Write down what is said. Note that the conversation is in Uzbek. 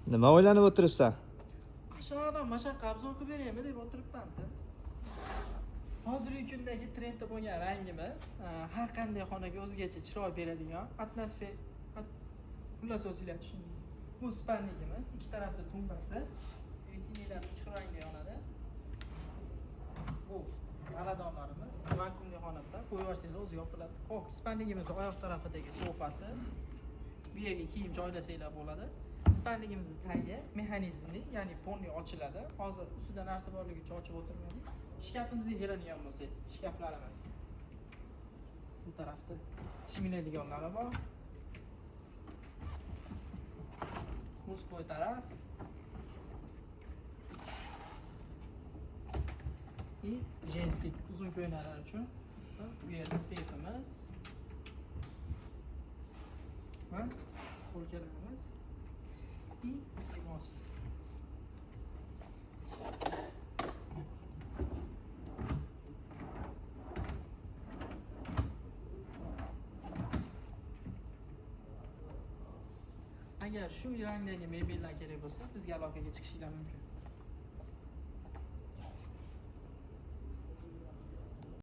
Nima o'ylanib o'tiribsan? Aşağıdan mashaqqa обзор qilib beraymi deb o'tiribman-da. Hozirgi kundagi trendda bo'lgan rangimiz har qanday xonaga o'zgacha chiroy beradigan atmosfer xullas o'zinglar tushundingiz. Bu spanligimiz, ikki tarafda tumbasi, светильник lar uch rangda yonadi. Bu xonadonlarimiz vakuumli holatda qo'yib yuborsanglar o'zi yopiladi. Xo'p, spanligimiz oyoq tarafidagi sofasi. Bu yerga kiyim joylasanglar bo'ladi. Spanligimizni tagi mexanizmli, ya'ni polni ochiladi. Hozir ustida narsa borligi uchun ochib o'tirmadik. Shkafimizga keladigan bo'lsak, shkaflarimiz. Bu tarafda shiminaydiganlari bor. Мужской taraf. И женский uzun ko'ylaklar uchun va bu yerda seyfimiz va polkalarimiz и most. Agar shu rangdagi mebellar kerak bo'lsa, bizga aloqaga chiqishinglar mumkin.